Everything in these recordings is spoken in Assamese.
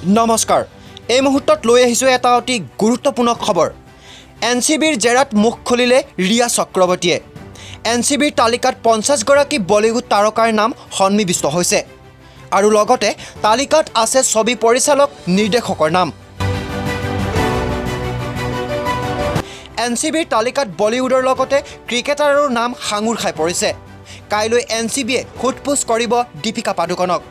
নমস্কাৰ, এই মুহূৰ্তত লৈ আহিছোঁ এটা অতি গুৰুত্বপূৰ্ণ খবৰ। এনচিবিৰ জেৰাত মুখ খুলিলে ৰিয়া চক্ৰৱৰ্তীয়ে। এনচিবিৰ তালিকাত 50 গৰাকী বলীউড তাৰকাৰ নাম সন্নিৱিষ্ট হৈছে আৰু লগতে তালিকাত আছে ছবি পৰিচালক, নিৰ্দেশকৰ নাম। এনচিবিৰ তালিকাত বলীউডৰ লগতে ক্ৰিকেটাৰৰো নাম সাঙুৰ খাই পৰিছে। কাইলৈ এনচিবিয়ে সোধ-পোছ কৰিব দীপিকা পাডুকনক।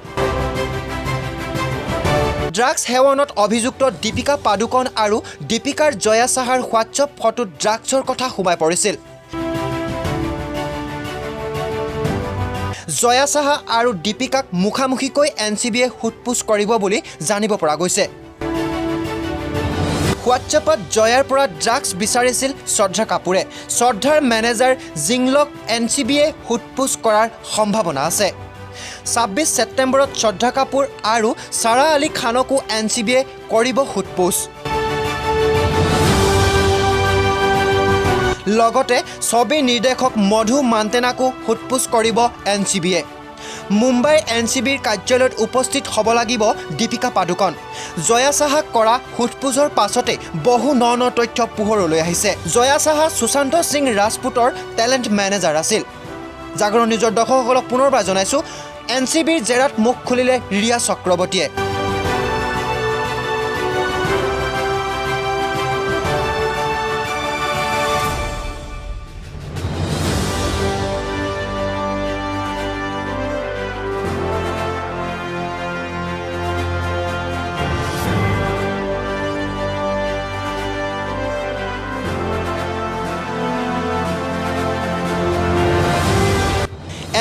ড্ৰাগছ সেৱনত অভিযুক্ত দীপিকা পাডুকন আৰু দীপিকাৰ জয়া সাহাৰ হোৱাটছআপ ফটোত ড্ৰাগছৰ কথা সোমাই পৰিছিল। জয়া সাহা আৰু দীপিকাক মুখামুখিকৈ এনচিবিয়ে সোধ-পোছ কৰিব বুলি জানিব পৰা গৈছে। হোৱাটছএপত জয়াৰ পৰা ড্ৰাগছ বিচাৰিছিল শ্ৰদ্ধা কাপুৰে। শ্ৰদ্ধাৰ মেনেজাৰ জিংলক এনচিবিয়ে সোধ-পোছ কৰাৰ সম্ভাৱনা আছে। 26 ছেপ্টেম্বৰত শ্ৰদ্ধা কাপুৰ আৰু ছাৰা আলী খানকো এনচিবিয়ে কৰিব সোধ-পোছ। লগতে ছবি নিৰ্দেশক মধু মান্টেনাকো সোধ-পোছ কৰিব এনচিবিয়ে। মুম্বাইৰ এনচিবিৰ কাৰ্যালয়ত উপস্থিত হ'ব লাগিব দীপিকা পাডুকন। জয়া সাহাক কৰা সোধ-পোছৰ পাছতে বহু ন ন তথ্য পোহৰলৈ আহিছে। জয়া সাহা সুশান্ত সিং ৰাজপুতৰ টেলেণ্ট মেনেজাৰ আছিল। জাগৰণ নিউজৰ দৰ্শকসকলক পুনৰবাৰ জনাইছোঁ, এনচিবিৰ জেৰাত মুখ খুলিলে ৰিয়া চক্ৰৱৰ্তীয়ে।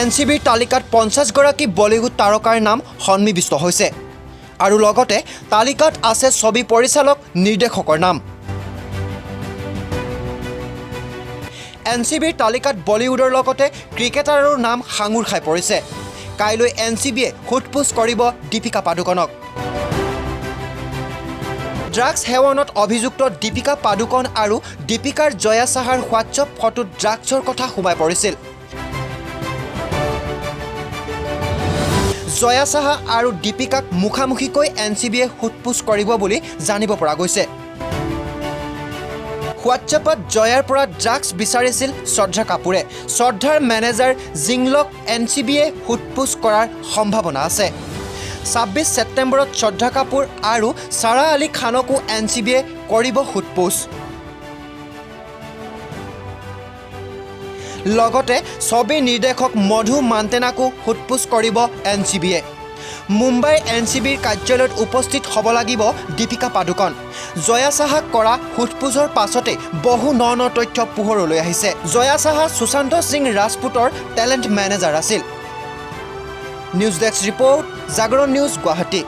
এনচিবিৰ তালিকাত 50 গৰাকী বলীউড তাৰকাৰ নাম সন্নিৱিষ্ট হৈছে আৰু লগতে তালিকাত আছে ছবি পৰিচালক, নিৰ্দেশকৰ নাম। এনচিবিৰ তালিকাত বলীউডৰ লগতে ক্ৰিকেটাৰৰো নাম সাঙুৰ খাই পৰিছে। কাইলৈ এনচিবিয়ে সোধ-পোছ কৰিব দীপিকা পাডুকনক। ড্ৰাগছ সেৱনত অভিযুক্ত দীপিকা পাডুকন আৰু দীপিকাৰ জয়া সাহাৰ হোৱাটছআপ ফটোত ড্ৰাগছৰ কথা সোমাই পৰিছিল। জয়া সাহা আৰু দীপিকাক মুখামুখিকৈ এনচিবিয়ে সোধ-পোছ কৰিব বুলি জানিব পৰা গৈছে। হোৱাটছএপত জয়াৰ পৰা ড্ৰাগছ বিচাৰিছিল শ্ৰদ্ধা কাপুৰে। শ্ৰদ্ধাৰ মেনেজাৰ জিংলক এনচিবিয়ে সোধ-পোছ কৰাৰ সম্ভাৱনা আছে। 26 ছেপ্টেম্বৰত শ্ৰদ্ধা কাপুৰ আৰু ছাৰা আলী খানকো এনচিবিয়ে কৰিব সোধ-পোছ। লগতে ছবি নিৰ্দেশক মধু মান্টেনাকো সোধ-পোছ কৰিব এনচিবিয়ে। মুম্বাইৰ এনচিবিৰ কাৰ্যালয়ত উপস্থিত হ'ব লাগিব দীপিকা পাডুকন। জয়া সাহাক কৰা সোধ-পোছৰ পাছতে বহু ন ন তথ্য পোহৰলৈ আহিছে। জয়া সাহা সুশান্ত সিং ৰাজপুতৰ টেলেণ্ট মেনেজাৰ আছিল। News desk report, Jagaran news, Guwahati.